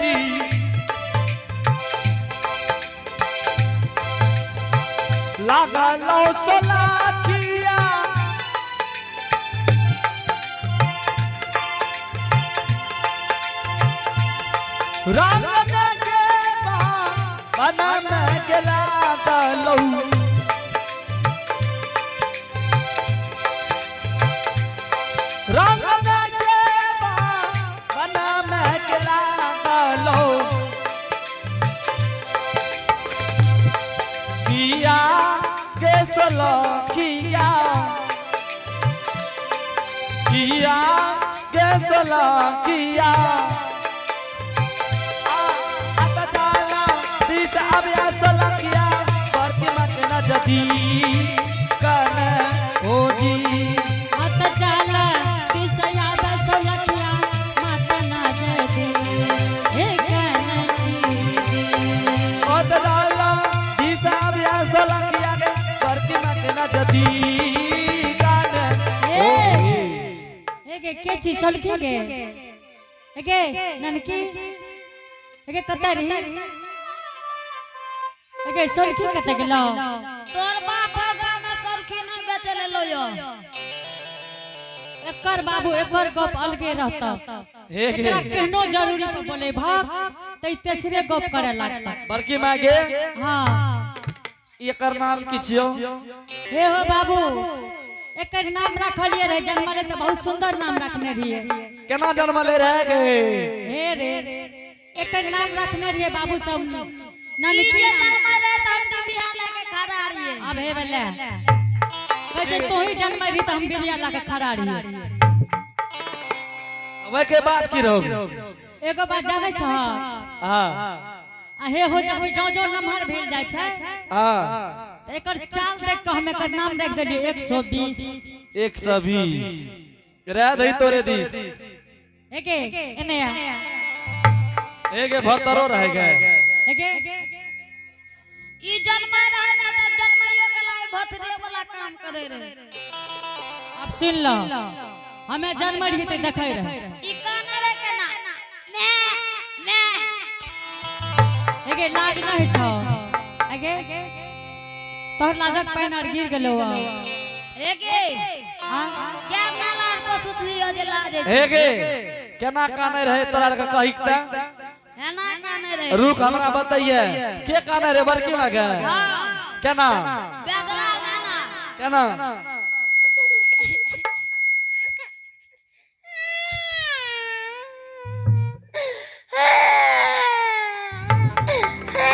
बेरी लागलो सलाखिया राम के बन में के लागलो रंग के बन में के लागलो किया के सलखिया किया के सलखिया आता जाला दिस अबया सलखिया प्रतिमा के नजदी कन हो जी। अत चाल पिसया बसलखिया माता नाच दे हे कनकी। अत जाला दिस अबया सलखिया के प्रतिमा के नजदी कन हो जी। एगे के चीज सलखी गे? एगे ननकी, एगे कतऽ रही? एगे सलखी कतऽ गेलो? तोर बाप गाँव में सरखी नहीं बेचे ले लो यो। एकर बाबू, एकर गप अलगे रहता। हे गे। एकरा केहनो जरूरी पर बोले भाग त ई तेसरे गप करे लगता। बड़की माँ गे। हाँ। एकर नाम की छियो? हे हो बाबू, एकर नाम रखलिए रहे जन्मले तऽ बहुत सुंदर नाम रखने रहिए। केना जन्म ले रहे गे? हे रे, एकर नाम रखने रहिए बाबू सब ई ननकी। जे जन्म रहे त हम डिबिया लेके खड़ा रहिए। अब हे बल्ले कहै छै तू ही जन्म रही तऽ हम बिबिया ला के खड़ा रहिए। ओहि के बाद की रहो? एगो बात जानै छह? हाँ। आ हे हो, जब जौं जौं नमहर भेल जाइ छै हाँ। तऽ एकर चाल देख कऽ हम एकर नाम रखि देलियै 120। 120 रह दही तोरे दिस। एगे एने आ। एगे भतरो रह गए। एगे। ई जन्म रहे ना त जन्मइयो के लाए भतरे वाला काम करे रहे। अब सुन लो, हमे जन्म रहियै तऽ देखै रहै। ई काने रहे केना मैं मैं। एगे, लाज नहि छौ? एगे, तोहर लाजक पानि आर गिर गेलौ। एगे। आ। क्या नाला आर पर सुतलियो जे लाज होइ छै? एगे, केना काने रहे तोरा के कही त? एना काने रहे। रुक, हमरा बताइए के काने रे बड़की माँ के? हाँ। केना? बेदरा गाना। केना? अच्छा,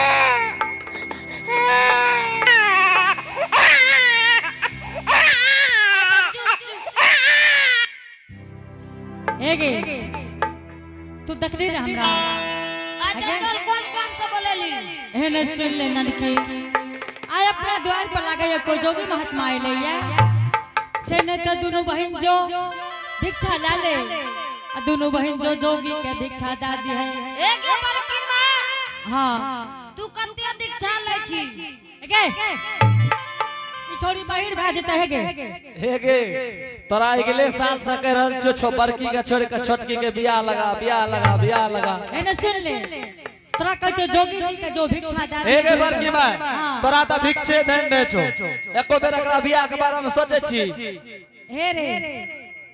चुप चुप। एगे, तू देखली रे हमरा? अच्छा चल, कोन काम से बोलेली? एहने सुन ले ननकी, आइ अपना द्वार पर लागैया कोई जोगी महात्मा अयलै या से, नहि तऽ दुनू बहिन जो भिक्षा लए ले आ दुनू बहिन जो जोगी के भिक्षा दए दिहे। एगे बड़की माँ। हाँ। तू कते दीक्षा लै छी? एगे, ई छोरी बहिर भए जेतै हे गे। हे गे, तोरा अगले साल से कह रहल छो छो बड़की के छोड़ के छोटकी के बियाह लगा, बियाह लगा, बियाह लगा। एने सुन ले, तोरा कहै छौ जोगी जी के जो भिक्षा दए हे गे दिहे। बड़की माँ। हाँ। तोरा तऽ भिक्षे धन दे छो, एको बेर एकरा बियाह के बारे में सोचे छी? हे रे,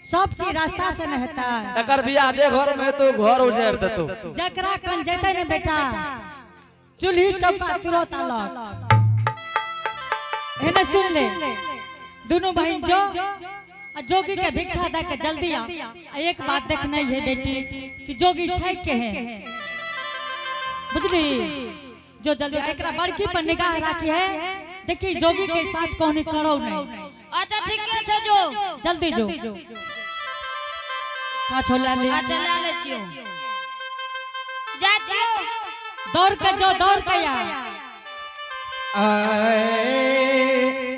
सब चीज रास्ता से न हेतै। एकर बियाह जे घर में हेतौ, घर उजैड़ देतौ। जकरा कन जेतै ने बेटा, चूल्ही चौका तुरत अलग। एने सुन ले, दुनू बहिन जो आ जोगी के भिक्षा दे के जल्दी आ। आ एक बात देखने है बेटी कि जोगी छै केहन, बुझली? जो जल्दी आ, एकरा बड़की पर निगाह राखी है, देखी जोगी के साथ कहनी करो नहीं। अच्छा, ठीके छै, जो। जल्दी जो, छा ला ले। अच्छा, लै लै छियौ, जाइ छियौ। दौड़ के जो, दौड़ के आ। आए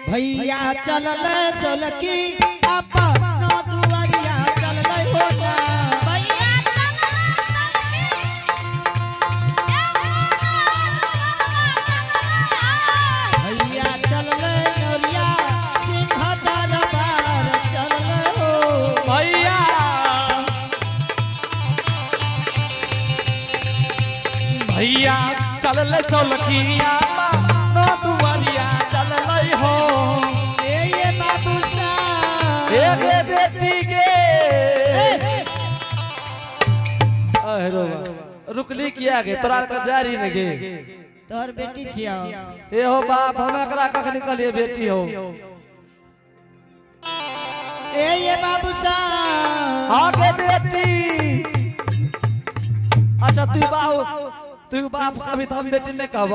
भैया चलल सोलकी अपनो दुआरिया चलल हो ना। भैया चलल सलकी, भैया चलल नौरिया सिंह दरबार चलल हो। भैया। भैया चलल सोलखिया नो दुआरिया चलल हो। ए ये बाबू साहब। ए गे बेटी गे। अरे बा, रुकली किया गे तोरा के जारी न गे। तोहर बेटी छियौ। ए हो बाप, हम एकरा कखनी कहलिए बेटी हो। ए ये बाबू साहब। आगे बेटी। अच्छा तू बाप, तू बाप कभी तो हम बेटी नहीं कहब।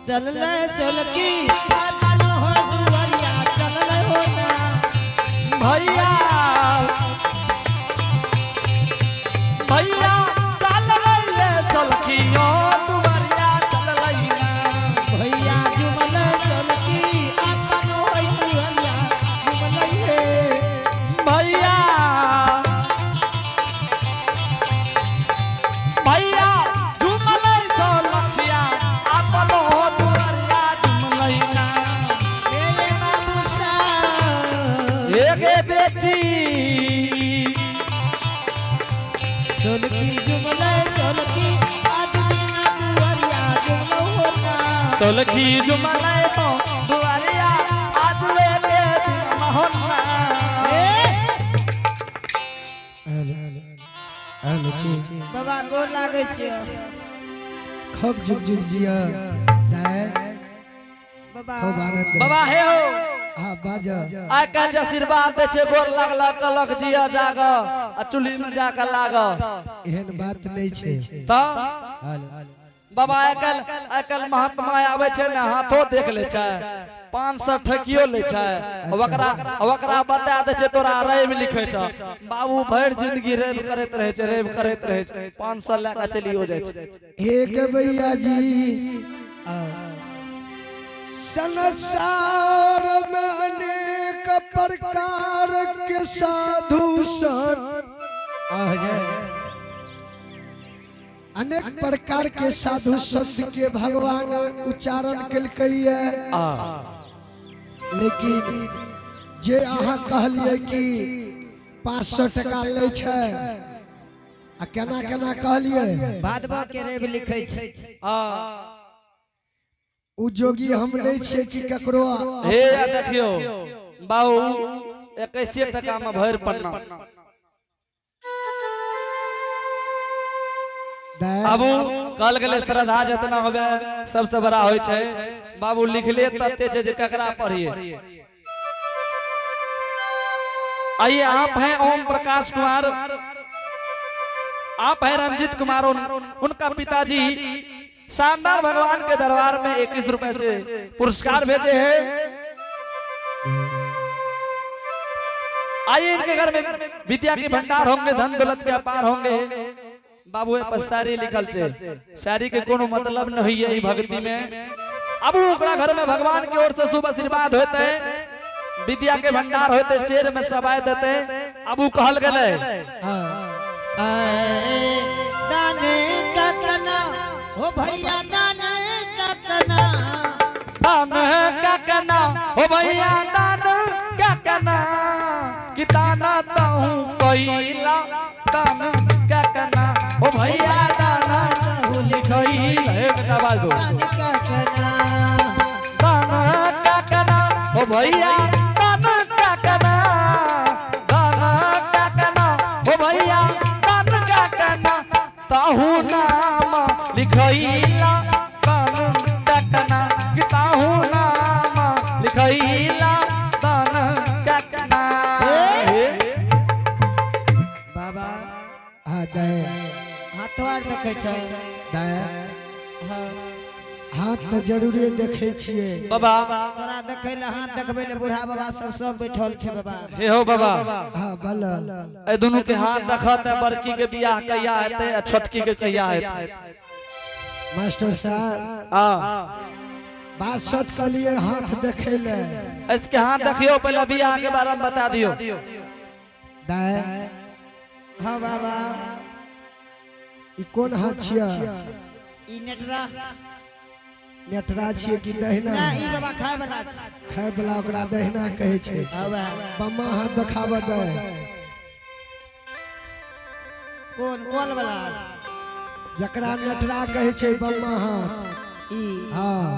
चलले सोलकी अपन हो दुआरिया चलले हो ना। भैया भैया चल रही सोलखियो दुआरिया चल रही। भैया जुमल सोलकी अपन हो दुआरिया जुमल हे। भैया भैया झुमल सोलखिया अपन हो दुआरिया झुमल ना। ए ये बाबू साहब। एगे बेटी। सोलकी जुमल सोलकी आज दिन दुआरिया जुमल हो ना। सोलखी झुमल तो दुआरिया आज ले के दिन होना। ए हेलो हेलो छी। बाबा गोर लागै छियौ। खूब जुग जुग जिया दाय। बाबा। खूब आनंद। बाबा हे हो। हाँ बाज। आइ काल्हि जे आशीर्वाद दै छै गोर लागलक कहलक जिया जाग आ चूल्ही में जाके लाग। एहन बात नहीं छै। तऽ बाबा आइ काल्हि आइ काल्हि महात्मा आबै छै ने, हाथो देख लै छै, 500 ठकियो लै छै, ओकरा ओकरा बता दै छै तोरा रवि लिखै छ। बाबू भरि जिंदगी रवि करैत रहै छै, रवि करैत रहै छै, 500 लए कऽ चलियो जाइ छै। एक भैया जी, संसार में अनेक प्रकार के साधु संत, अनेक प्रकार के साधु संत के भगवान उच्चारण केलकै। आ लेकिन जे अहाँ कहलिए कि 500 टका लै छै आ केना केना कहलिए, भादवा के रेब लिखै छै। आ उ जोगी हम नहीं छियै कि ककरो। हे आ देखियो बाबू, 21 टका में भरि पन्ना। दाय। बाबू कल गेलै श्रद्धा जितना होबे सबसे बड़ा होइ छै। बाबू लिखले तते छै जे ककरा पढ़िए। आइए, आप हैं ओम प्रकाश कुमार, आप हैं रंजित कुमार, उनका पिताजी शानदार भगवान के दरबार में 21 रुपए से पुरस्कार भेजे हैं। आइए, इनके घर में विद्या के भंडार होंगे, धन दौलत के अपार होंगे। बाबू ए पर शायरी लिखल छै, शायरी के कोनो मतलब नहीं है ई भक्ति में। अब ओकरा घर में भगवान की ओर से शुभ आशीर्वाद होते, विद्या के भंडार होते, शेर में सबाय देते। अब उ कहल गेलै। दान ककना हो भैया, दान ककना। दान का कना हो भैया, दान का कना कि दाना तहूँ कैला, दान का कना हो भैया, दाना तहूँ लिखैला। एक आवाज दो। दान ककना। दान का कना हो भैया, दान का कना, दान का कना हो भैया, दान का कना ताहू नाम लिखैला, दान का कना कि ताहू नाम लिखैला, दान का कना। बाबा। हाँ दाय। हाथो आर देखै छै। दाय। हाँ। हाथ तऽ जरूरे देखै छियै। बाबा। तोरा देखै ले, हाथ देखबै ले बूढ़ा बाबा सब सब बैठल छै बाबा। हे हो बाबा। हाँ बल। ए दुनू के हाथ देखत है, बड़की के बियाह कहिया हेतै आ छोटकी के कहिया हेतै? मास्टर साहब, आ बात सत कहलिए, हाथ देखै ले। इसके हाथ देखियो पहले, बियाह के बारे में बता दियो। दाय। हाँ बाबा। ई कोन हाथ छियै? ई नेटरा। नेटरा छियै कि दहिना? ना, ई बाबा खाय वाला छै। खाय वाला, ओकरा दहिना कहै छै। हाँ बाबा। बम्मा हाथ देखाबऽ दे। कोन कोन वाला? जकरा नटरा कहै छै बम्मा हाथ। ई? हाँ,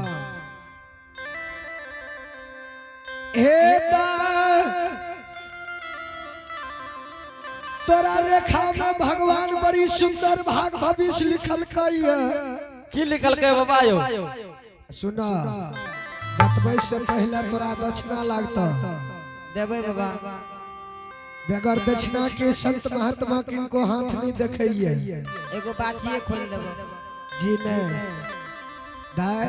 हे दाय, तोरा रेखा में भगवान बड़ी सुंदर भाग भविष्य लिखलकै है। की लिखलकै बाबा यौ? सुना, बतबै से पहले तोरा दक्षिणा लागत। देबै बाबा। बगैर दक्षिणा के संत महात्मा किनको हाथ नहीं देखैये। एगो बाछिए खोल देबै। जी नहीं दाय,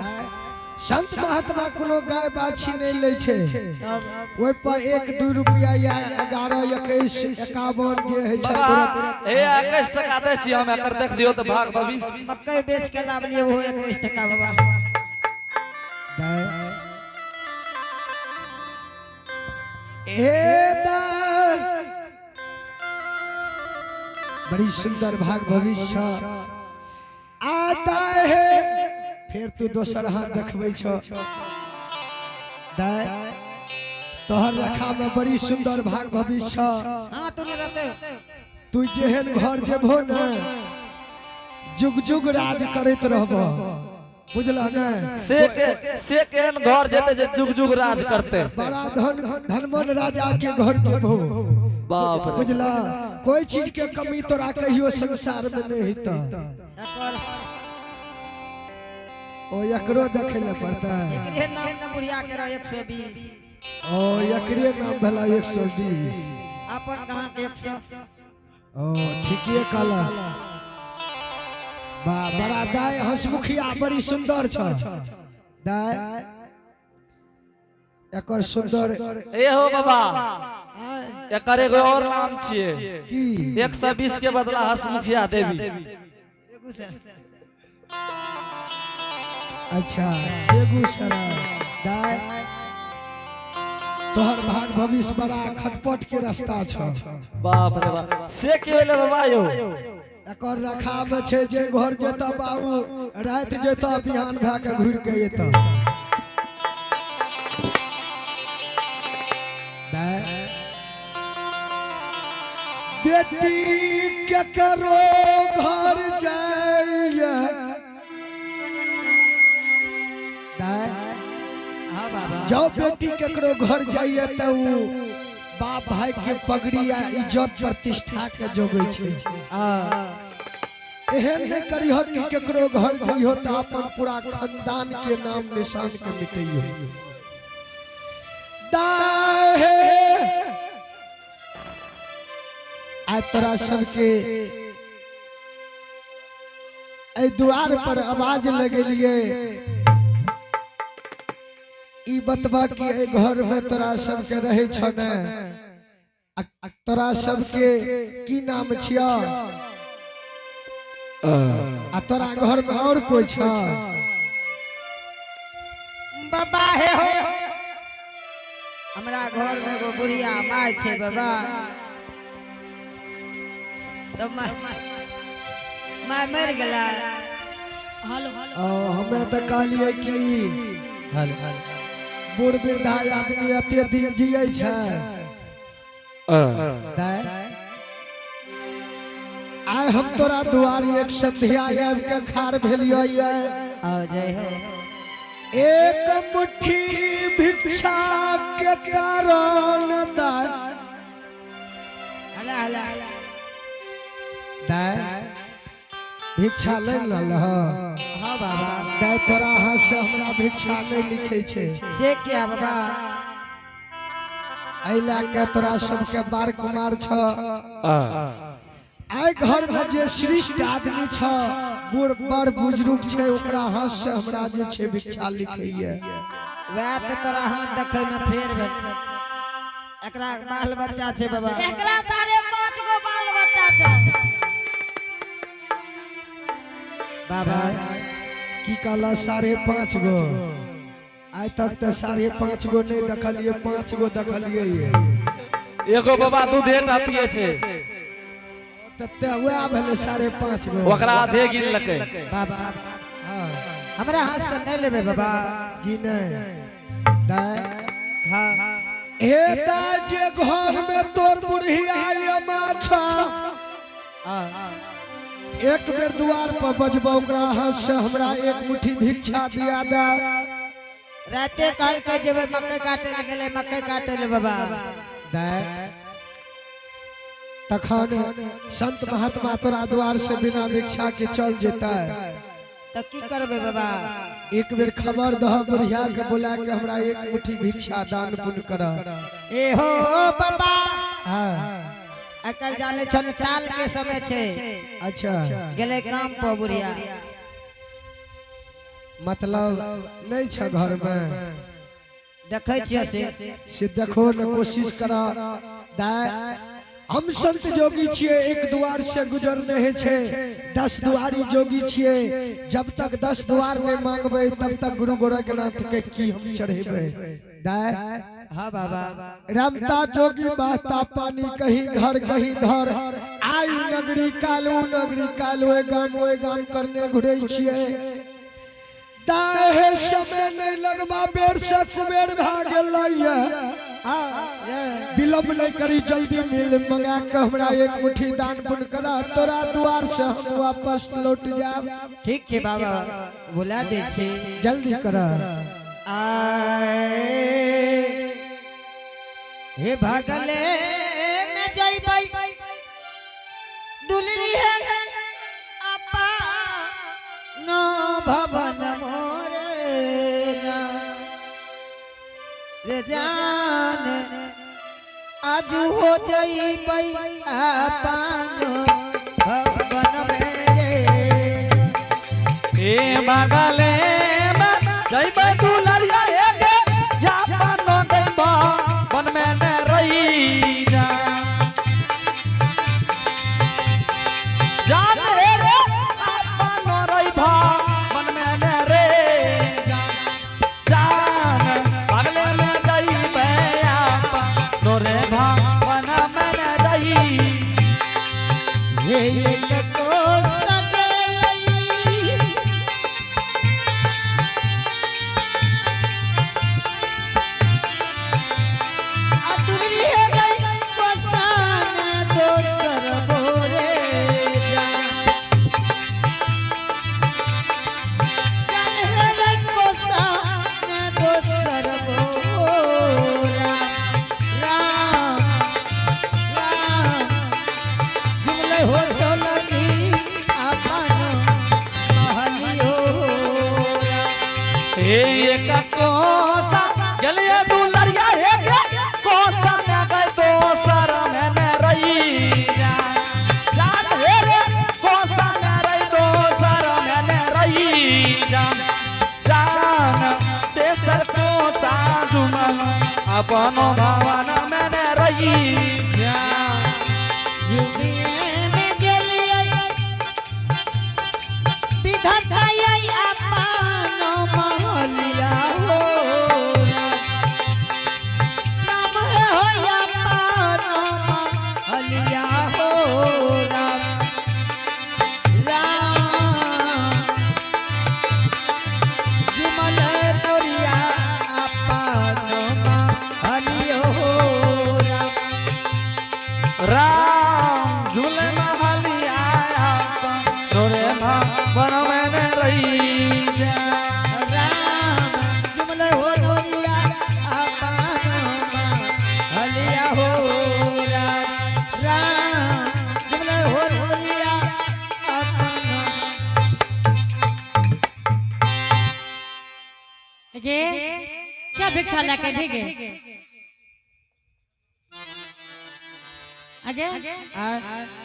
संत महात्मा कोनो गाय बाछी नहीं लै छै। तब? ओहि पर 1 2 रुपया या 11 21 51 जे होइ छै। बाबा। तुरंत। हे, 21 टका दै छी हम, एकर देख दियौ तऽ भाग भविष्य। मकई बेच के लाबलिए, ओहो 21 टका बाबा। दाय, हे दाय, बड़ी सुंदर भाग भविष्य आता है। फिर तू दोसर हाथ देखबै छ। दाय, तोहर रखा में बड़ी सुंदर भाग भविष्य। हाँ, तू नहीं रहते। तू जेहन घर जेबहो ने, जुग जुग राज करैत रहबो, बुझलह ने? से केहन घर जेते जे जुग जुग राज करते? बड़ा धन धनमन राजा के घर जेबहो। बाप रे! बुझला, कोई चीज के कमी तोरा कहियो संसार में नहीं होता। एकर ओ, एकरो देखे ले पड़ता है। एकरे नाम न बुढ़िया के रह 120। ओ, एकरे नाम भेला 120? अपन कहाँ के 100। ओ, ठीके कहला बा। बड़ा दाय हंसमुखिया बड़ी सुंदर छ दाय, एकर सुंदर। ए हो बाबा। आय। एकर एगो और नाम छियै। की? 120 के बदला हसमुखिया देवी। बेगूसराय। अच्छा, बेगूसराय। दाय, तोहर भाग भविष्य बड़ा खटपट के रास्ता छ। बाप रे बाप, से की भेलै बाबा यौ? एकर रखा में छै, जे घर जेतऽ बाबू, राति जेतऽ, बिहान भए के घुरि के एतऽ। दाय, बेटी केकरो घर जाइए दाय, हाँ बाबा। जब बेटी केकरो घर जाइए तऽ उ बाप भाई के पगड़ी आ इज्जत प्रतिष्ठा के जोगै छै। हाँ। एहन नहि करिह कि केकरो घर जइहो तऽ अपन पूरा खानदान के नाम निशान के मिटैयो। दाय हे, आइ तोरा सबके एहि दुआर पर आवाज लगेलिए, ई बतबा कि एहि घर में तोरा सबके रहै छ ने? आ तोरा सबके की नाम छियौ? आ तोरा घर में और कोई छ? बाबा हे हो, हमरा घर में एगो बुढ़िया माय छै बाबा। तऽ माय माय मरि गेलै। हेलो। ओ, हमे तऽ कहलियै कि बूढ़ वृद्धा आदमी एते दिन जियै छै। दाय, आइ हम तोरा दुआरी एक संध्या आबि के खाड़ भेलियो ये। आओ, जय हो। एक मुट्ठी भिक्षा के कारण दाय। हला हला। दाय, भिक्षा ले लह। हाँ बाबा। दाय, तोरा हाथ से हमरा भिक्षा नहीं लिखे छै। से क्या बाबा? एहि लए के तोरा सबके बार कुमार छ। आइ घर में जे श्रेष्ठ आदमी छ, बूढ़ बड़ बुजुर्ग छै, ओकरा हाथ से हमरा जे छै भिक्षा लिखैये। वएह तऽ तोरा हाथ देखै में फेर भेल। एकरा बाल बच्चा छै बाबा? एकरा 5.5 गो बाल बच्चा छै। बाबा। दाय, की कहला, 5.5 गो? आइ तक तऽ 5.5 गो नहि देखलियै, 5 गो देखलियै ये। एगो बाबा दूधे टा पिए छै। तऽ वएह भेलै 5.5 गो। ओकरा आधे गिनलकै। बाबा। हाँ। हमरा हाथ से नहीं लेबै बाबा? जी नहीं दाय। हाँ। हे दाय, जे घर में तोर बुढ़िया अम्मा छ। हाँ। एक बेर द्वार पर बजबो ओकरा हाथ से हमरा एक मुट्ठी भिक्षा दिया दे। राते कहल के जेबै मकई काटे ले गेलै, मकई काटे ले बाबा। दे तखन संत महात्मा तोरा द्वार से बिना भिक्षा के चल जेता। तो की करबै बाबा? एक बेर खबर दह बुढ़िया के बोला के हमरा एक मुट्ठी भिक्षा दान पुण्य कर। ए हो बाबा। हाँ। अकल जाने छन ताल के समय छे। अच्छा। गेलै काम पर बुढ़िया। मतलब नहीं छ घर में। देखै छियै से। से देखो न कोशिश करा दाय। हम संत जोगी छिए, एक द्वार से गुजर नहीं छे, 10 द्वारी जोगी छिए। जब तक 10 द्वार नहीं मांगबे तब तक गुरु गोरखनाथ के की हम चढ़ेबे। दाय। हाँ बाबा। रमता जोगी बहता पानी कहीं घर कहीं धर। आई नगरी कालू नगरी कालू ए गाम ओए गाम करने घुरे छिए। दाहे समय नहीं लगबा बेर से कुबेर भा गेलैया। विलम्ब नहीं करी जल्दी मिल मंगा के हमरा एक मुट्ठी दान पुण्य करा, तोरा द्वार से हम वापस लौट जाब। ठीक छे बाबा, बुला दे छी। जल्दी करा। आए हे भगले में जइबै दुलरी है अपा नो भवन मोरे जा रे जान आजू हो जइबै अपन भवन मेरे। ए बगले में जइबै दुलरिया हे गे, या अपन गइबा वन में न रही जा। जान रे रे अपन रही भा वन में न रे जा। जान बगले में जइबै अपन तोरे भा वन में न रही। हे एक को सजलई अतुरी है गई कोसान दोसर बोरे जा। जान है गई कोसान दोसर बोरा। राम, राम, जुमले हो सोलकी अपन महलियो। हे एक कोसा गेलिए दुलरिया हे गे, कोसा में गए दोसर में न रही जा। जान हे रे कोसा में रही दोसर में न रही जा। जान तेसर कोसा जुमल अपन भवन में न रही जा। जुगिए में गेलिए विधाताई अपन महलिया हो। राम हो अपन महलिया हो। राम राम जुमल तोरिया अपन महलिया हो। राम राम झूले महलिया तोरे भवन में न रही जा। राम जुमले हो लोरिया अपन हलिया हो। राम राम जुमले हो लोरिया अपन। गे क्या भिक्षा लेके ढेगे आगे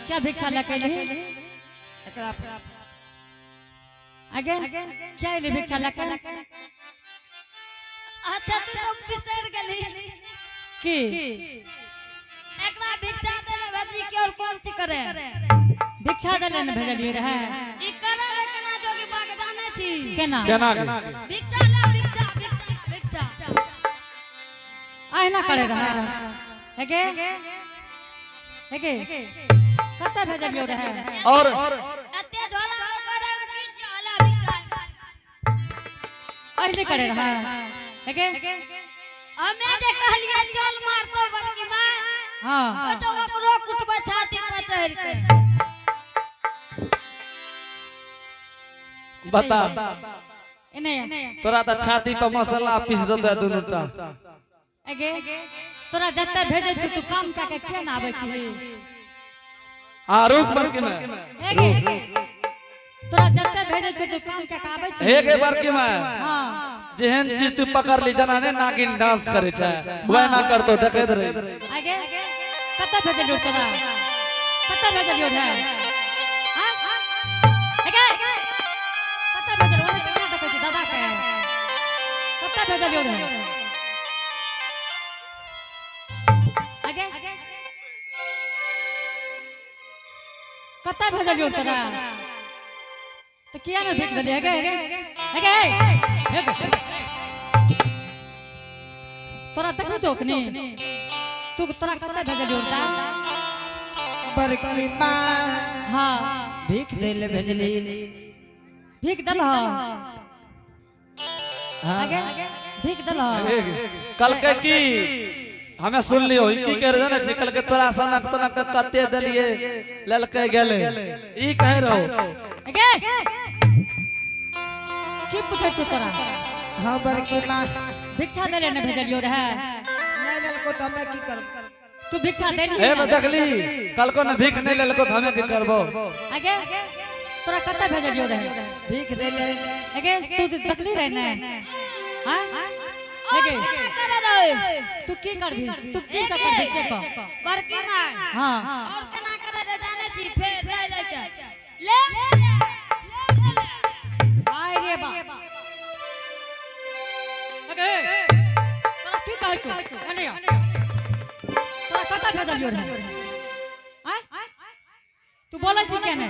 क्या भिक्षा लेके ढे एकरा आगे क्या एले भिक्षा लेके? अच्छा तू तो बिसर गेली। की एकरा भिक्षा देले भेजली के और कौन चीज करे? भिक्षा देले ने भेजलिए रहे। ई करे रे केना जोगी बाग जाने छी? केना? केना? भिक्षा ले भिक्षा भिक्षा भिक्षा। अहिना करे रहे। हेगे हेगे कते भेजलियो रहे? और एते झोला करे की झोला भिक्षा। अहिने करे रहे। हेगे हमे जे कहलिए चल मारतो बड़की मां। हां। तो ओकरो कुटबै छाती पर चढ़ के। बता। एने तोरा त छाती पर मसाला पीस देतो दुनू टा। एगे तोरा जते भेजै छी तू काम कए के किया ना आबै छी? हां रुक बड़की में। एगे तोरा जते भेजै छी तू काम कए के आबै छी? हे गे बड़की में। हां। जेहन चीज तू पकड़ ली जना ने नागिन डांस करे छै वह ना करतो देखैत रही। आगे कत भेजलियो तोरा? कत भेजलियो रे? हां एगे कत भेजलियो? ओने केना देखै छी दादा के? कत भेजलियो रे? आगे कत भेजलियो तोरा? तो किया ना भेज देलियै? आगे आगे आगे आगे तोरा देखै छौ अखनी? तू तोरा कत भेजलियो ता? बड़की माँ। हाँ। भीख दे ले भेजली। भीख दल। हाँ। आगे भीख दल। कल के की हमें सुन लियो ई की कर देने छी कल के तोरा सनक सनक के कते देलिए ललके गेले ई कह रहो। आगे की पूछै छी तोरा? हाँ बड़की माँ। भिक्षा देले ने भेजलियो रहे? नहीं लेलको तो हमें की करब? तू भिक्षा देली? हे में देखली कल को न भीख नहीं लेलको त हमें की करबो? आगे तोरा कते भेजलियो रहे? भीख दे ले। आगे तू देखली रहे ने? हाँ और आगे केना करे रहे? तू की करबी? तू की सब करबी से कह। बड़की माँ। हाँ। और केना करे रहे जाने छी? फेर ले ले के ले ले ले ले। आय रे बा। आगे तोरा की कहै छौ? एने आ। तोरा कतऽ भेजलियो रहे? आय तू बोलै छी किया नहि?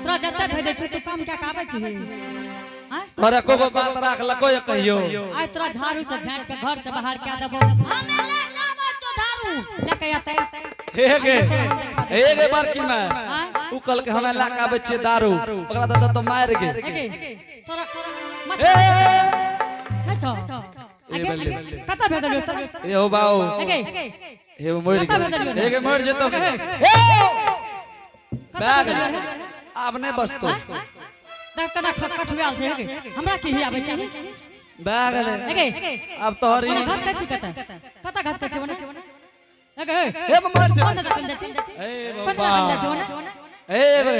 तोरा जते भेजै छी तू काम कए के आबै छी? आय अरे को को बात राख लको ये कहियो। आय तोरा झाड़ू से झाँट के घर से बाहर कए देबो। हमे ले लाबै छौ झाड़ू। ले के अतै। हे गे हे गे बड़की में। आय उ कल के हमें ला के आबै छियै दारू ओकरा त तो मार गे। आगे तोरा मत ए नहि छौ। ए आगे बल्ले। कतऽ भेजलियो तोरा? ए हो बाऊ। आगे हे मर कतऽ भेजलियो गे। हे गे मर जेतो। ए कतऽ बैग भेजलियो रहे? आब नहीं बचतो। देख केना कठुआल छै। हेगे हमरा की ही आबै छै? बैग ले। हेगे अब तोहर ओने घास खाइ छी कतऽ? कतऽ घास खाइ छी ओने? हेगे हे मर कोन जेतो। दखन जाइ छी? ए कोन दखन जाइ छी ओने? ए बे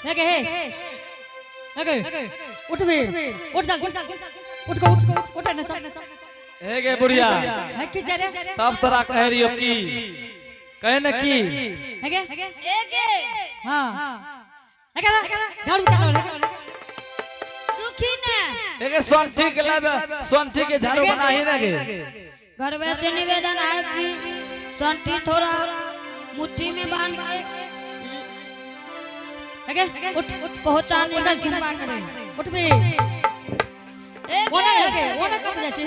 आगे हे हेगे हे हेगे उठबी उठ जल्दी उठ को उठ उठ ने चल। हे गे बुढ़िया। है की जा रे? तब तोरा कह रहियो की कहे न की। हेगे एगे हां हेगे झाड़ू चलाओ हेगे। रुखी ने। हे गे सोंठी के लाबे सोंठी के झाड़ू बनाही ना गे। घरवे से निवेदन है कि संठी थोड़ा मुट्ठी में बांध के हेगे उठ उठ पहुंचाने की कृपा करें। उठबी एगे ओने हेगे ओने कत जाइ छी?